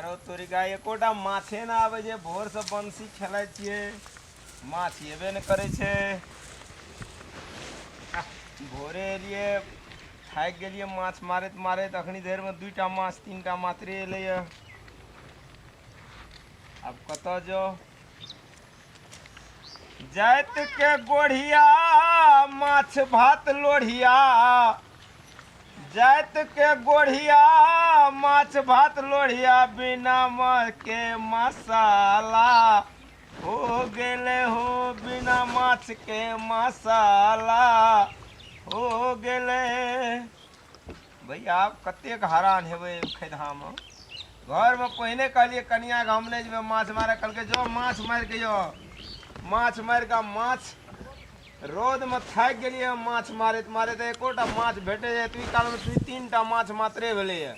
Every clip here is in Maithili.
आरो तोरी गाय एकोटा माछे ने आबै छै। भोरसँ बंसी खेलाइ छियै, माछ एबे ने करै छै। भोरे एलियै, थाकि गेलियै माछ मारैत मारैत। अखनी धरिमे 2टा माछ 3टा मात्रे एलैए। आब कतऽ जाउ? जाइत के गोढ़िया माछ भात लोढ़िया, जाइत के गोढ़िया माछ भात लोढ़िया, बिना माछ के मसाला हो गेले हो, बिना माछ के मसाला हो गेले। भैया, आब कतेक हरान हेबै खैधामे। घरमे पहिने कहलियै कनियाके, हम नहि जेबै माछ मारै। कहलकै जो माछ मारि कऽ यो, माछ मारि कऽ। माछ रौदमे थाकि गेलियै माछ मारैत मारैत, एकोटा माछ भेटै एतबी कालमे 2-3 टा माछ मात्रे भेलैए,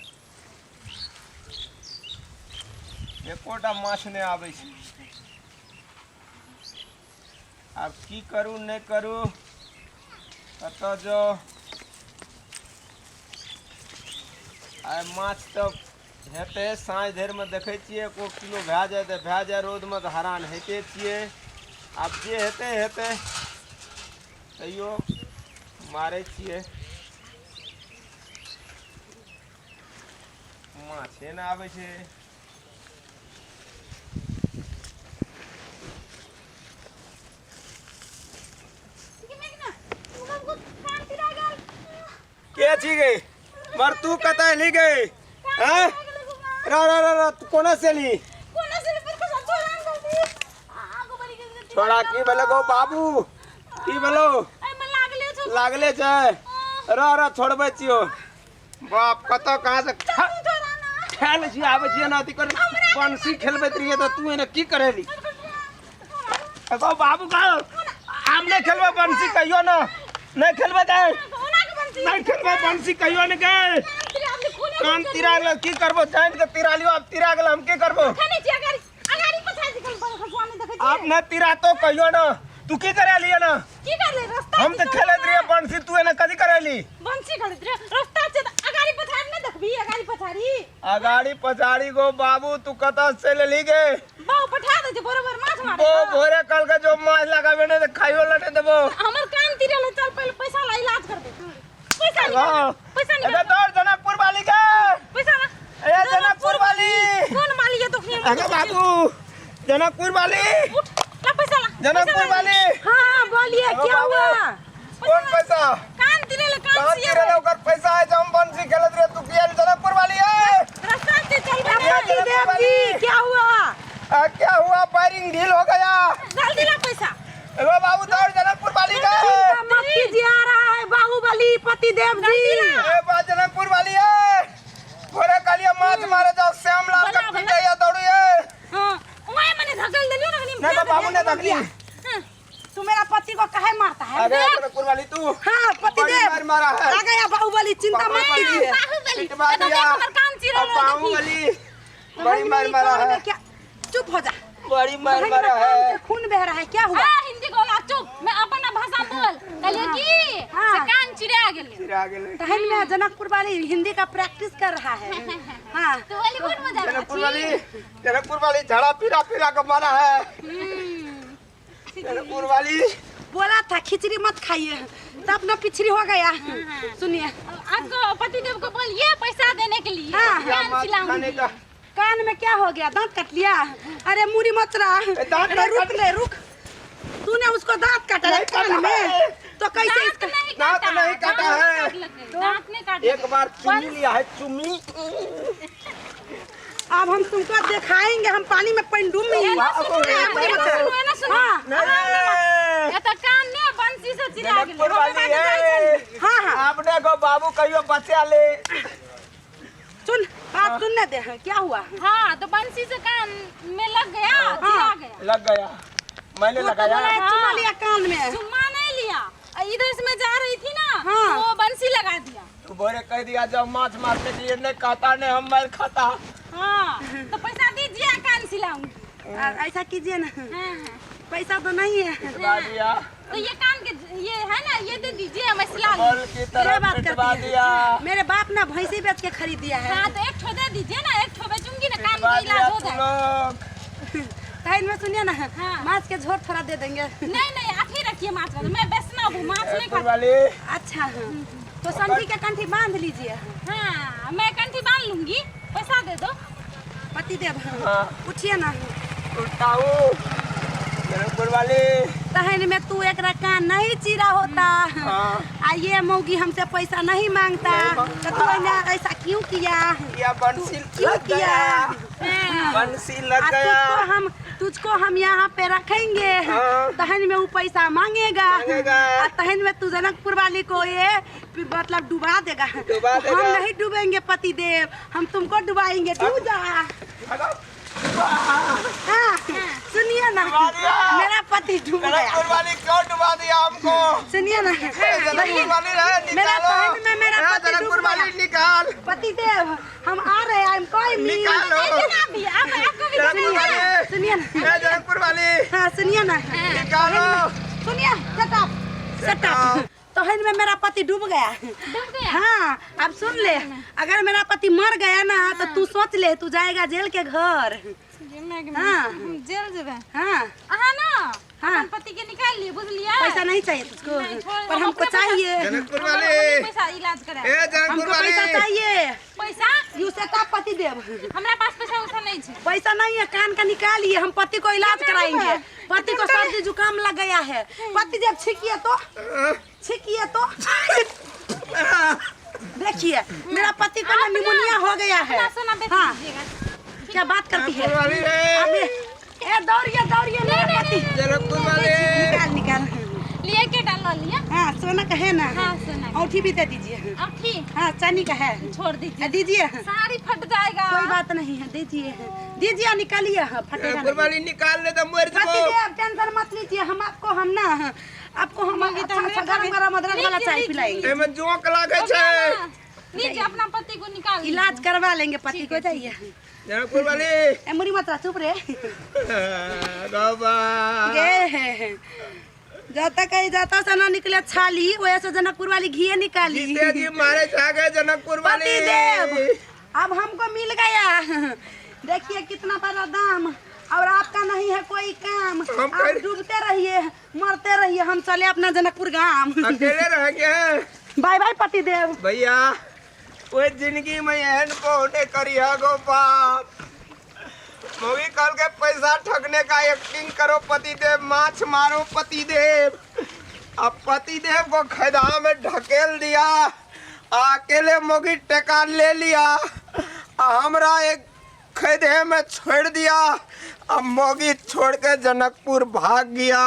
एकोटा माछ नहि आबै छै। आब की करू, नहि करू, कतऽ जाउ? आइ माछ तऽ हेतै साँझ धरिमे, देखै छियै। एको किलो भए जाय तऽ भए जाय। रौदमे तऽ हरान होइते छियै। आब जे हेतै हेतै, तैयो मारै छियै, माछे नहि आबै छै। के छी गई मर? तू कतऽ एली गई? हैं रा रा रा रा, तू कोना से एली? छोड़ा, की भेलो गो बाबू? की भेलो? लागले छै? र र, छोड़बै छियो। बाप, कतऽ कहाँ से खेल छी आबै छियै ने, अथी कर बंसी खेलबैत रहियै तऽ तू एने की करेली गो बाबू? का हम नहि खेलबै बंसी कहियो ना, नहि खेलबै गए, नहि खेलबै बंसी कहियो ने गए। कान तिरा गेल, की करबो? जानि के तिरा लियो। आब तिरा गेल, हम की करबो? आब न तिरा तो कहियो ना। तू की करे लियो ना? की करले रास्ता? हम तऽ खेलैत रहियै बंसी, तू एने कथी करेली? बंसी खेलैत रहियै, रास्ता छै तऽ अगाड़ी पछाड़ी नहि देखबी? अगाड़ी पछाड़ी। अगाड़ी पछाड़ी गो बाबू, तू कतऽ से लेली गे? बाऊ पठा दे छै बरोबर माछ मारे। ओ भोरे कल के जो माछ लगाबे ने तऽ खाइयो लटे देबो। हमर कान तिरल है, चल पहिले पैसा ला, इलाज कर दे। पैसा निकाल, पैसा अरे निकाल। दौड़ जनकपुर वाली के। पैसा ला। ए जनकपुर वाली। कौन माली है तो? अरे बाबू, जनकपुर वाली। उठ, ला पैसा ला। जनकपुर पैसा ला। वाली। हाँ हाँ, बोलिए। अरे क्या बाबू, हुआ? कौन पैसा? कान तिरल, कान कान सिया। तिरल ओकर पैसा है। जब हम बंसी खेलत रहे तू किया जनकपुर वाली है? रास्ता से चल। ये पति जनकपुर देव वाली। जी, क्या हुआ? क्या हुआ? वायरिंग ढील हो गया। जल्दी ला पैसा। अरे बाबू, दौड़ जनकपुर वाली का। चिंता मत कीजिए, आ रहा है बाहुबली पति देव जी। ए बा जनकपुर वाली है, भोरे कलिया माछ मारे जाओ, श्याम लाल का बना, बना। पीटे या दौड़ी है। हां, ओए मने धकेल देलियो ना। नहीं बा, बाबू ने धकली। तू मेरा पति को काहे मारता है? अरे जनकपुर वाली तू। हाँ पति बड़ी देव। मार मारा है। आ गया बाहुबली, चिंता मत बाहुबली। कीजिए। बाहुबली। पिटवा ए तो दिया। देख, हमर कान चिरल अब रहे, देखी। बाहुबली बड़ी मार मेरी मारा कान है। में क्या? चुप हो जा। बड़ी मार बहन मारा का कान है। से खून बह रहा है, क्या हुआ? आ हिंदी गोला, चुप, मैं अपन भाषा बोल कहलिए की हाँ। से कान चिरा गेलै। फिर आ गेलै। तहन में जनकपुर वाली हिंदी का प्रैक्टिस कर रहा है। हाँ। तो वाली कोन मजा जनकपुर वाली, जनकपुर वाली झाड़ा पीरा पीरा के मारा है जनकपुर वाली। बोला था खिचड़ी मत खाइए, तब ना पिछड़ी हो गया। सुनिए। आपको पतिदेव को बोलिए पैसा देने के लिए। हाँ। कान माछ खाने सिलाऊंगी। का। कान में क्या हो गया? दांत काट लिया? अरे मुरी मत रहा। दांत अरे नहीं रुक काट- ले, रुक। तूने उसको दांत काटा नहीं कान काटा में है। तो कैसे दांत इसका नहीं दांत काटा। नहीं काटा दांत है। नहीं काट लगे, दांत नहीं काट एक बार चुम्मी लिया है, चुम्मी। अब हम तुमको दिखाएंगे, हम पानी में पानी डूब एना बाबू, सुनू, बाबू। एना सुनू, एना सुनू। हाँ। नहीं। ए त कान ने बंसी से चिरा गेलै। जनकपुर वाली है। हाँ हाँ। आपने को बाबू कहियो बचा ले। सुन, बात सुनने दे, क्या हुआ? हाँ, तो बंसी से कान में लग गया, चिरा गया। लग गया, मैंने वो तो लगाया। बोला है, चुमा हाँ। लिया कान में। चुम्मा नहीं लिया, इधर से मैं जा रही थी ना, हाँ। तो वो बंसी लगा दिया। तू भोरे कह दिया जब माछ मारने के लिए, नहीं कहता नहीं हम मार खाता। हाँ, तो पैसा दीजिए, कान सिलाऊंगी। और ऐसा कीजिए ना। हाँ हाँ। पैसा तो नहीं है। पिटवा दिया। तो ये कान के ये है ना, ये दे दीजिए, मैं सिला लूँ। बॉल की क्या तरह बात पिटवा करती है? दिया। मेरे बाप ना भैंसी बेच के खरीद दिया है। हाँ, तो एक ठो दे दीजिए ना, एक ठो बेचूंगी ना। कान पिटवा के दिया इलाज हो तू जाए। लोग। तहन में सुनिए ना, हाँ। माछ के झोर थोड़ा दे देंगे। नहीं नहीं, आप ही रखिए माछ वाला, मैं वैष्णव हूँ, माछ नहीं जनकपुर खाती। वाली। अच्छा हाँ, तो संधि के कंठी बांध लीजिए। हाँ, मैं कंठी बांध लूंगी, पैसा दे दो। पति देव हाँ। उठिए ना। उठाओ जनकपुर वाली। तहन में तू एक कान नहीं चीरा होता। हाँ। आ ये मौगी हमसे पैसा नहीं मांगता, नहीं मांगता। तो तू ऐना ऐसा क्यों किया? या बंसी क्यों लग किया? गया, बंसी लग आ गया। तुझको हम यहाँ पे रखेंगे। हाँ। तहन में वो पैसा मांगेगा, मांगेगा। आ तहन में तू जनकपुर वाली को ये मतलब डुबा देगा। डुबा तो हम देगा। नहीं डूबेंगे पति देव, हम तुमको डुबाएंगे। डूब जा। भगाओ। हाँ, सुनिए ना, डुबा दिया। मेरा पति डूब गया। जनकपुर वाली क्यों डुबा दिया हमको? सुनिए ना, ए, जनकपुर वाली रहे, मेरा निकालो। बहन में मेरा ए, पति डूब जनकपुर गया। वाली निकाल, पति देव हम आ रहे हैं, I am calling. निकालो। अभी आप आपको भी जनकपुर वाली। सुनिए ना। ए, जनकपुर वाली हाँ सुनिए ना, निकालो। सुनिए, शट अप शट अप। तोहन में मेरा पति डूब गया। डूब गया? हाँ, अब सुन ले, अगर मेरा पति मर गया ना तो तू सोच ले, तू जाएगा जेल के घर। हाँ। हम जेल जेबै। हाँ। अहाँ ना हाँ। अपन पति के निकाल लिए, बुझलिए? पैसा नहीं चाहिए तुझको? नहीं, छोड़, पर हम हमको अपने पैसा- चाहिए। जनकपुर हमर वाली। अपने पैसा इलाज कराए। ए जनकपुर हमको वाली पैसा चाहिए। पैसा? You से का पति देव। हमरा पास पैसा उसा नहीं छै। पैसा नहीं है, कान का निकालिए, हम पति को इलाज कितना कराएंगे। रुपया? पति को सर्दी जुकाम लग गया है। पति जब छींकिए तो, छींकिए तो, देखिए मेरा पति को ना अपना- निमोनिया हो गया है। अपना सोना बेच हाँ। दीजिएगा। क्या बात करती है? जनकपुर वाली रे। अबे, ए दौड़िए दौड़िए मेरा पति। जनकपुर वाली। निकाल निकाल। लिए के डाल लिया। हाँ सोना का है ना? हाँ, सोना का। औंठी भी दे दीजिए। औंठी? हाँ चांदी का है। छोड़ दीजिए। दीजिए। साड़ी फट जाएगा। कोई बात नहीं है, दीजिए दीजिए, निकालिए। हाँ, फटेगा जनकपुर नहीं। वाली निकाल ले तो मर पति जाबो। देव टेंशन मत लीजिए, हम आपको, हम ना आपको हम मम्मी तो अच्छा हमरे अच्छा गरम गरम अदरक वाला लीजिए, चाय लीजिए। पिलाएंगे। एमे जोंक लागे छै। लीजिए अपना पति को निकाल लीजिए। इलाज करवा लेंगे पति को, जाइए। जनकपुर वाली। ए मुरी मत रह, चुप रे। बाबा गे जाता कहीं जाता से ना निकले छाली, वैसे जनकपुर वाली घी निकाली। जीते जी मारे जागे जनकपुर वाली। पति देव अब हमको मिल गया, देखिए कितना बड़ा दाम, और आपका नहीं है कोई काम। हम आप कर- डूबते रहिए, मरते रहिए, हम चले अपना जनकपुर गांव। अकेले रह गए। बाय बाय पति देव। भैया वो जिंदगी में एहन पहुने करिया गो बाप। मोगी कल के पैसा ठगने का एक्टिंग करो पतिदेव, माछ मारो पतिदेव। अब पतिदेव को खदा में ढकेल दिया, आ अकेले मोगी टका ले लिया, आ हमरा एक खैदे में छोड़ दिया। अब मोगी छोड़ के जनकपुर भाग गया।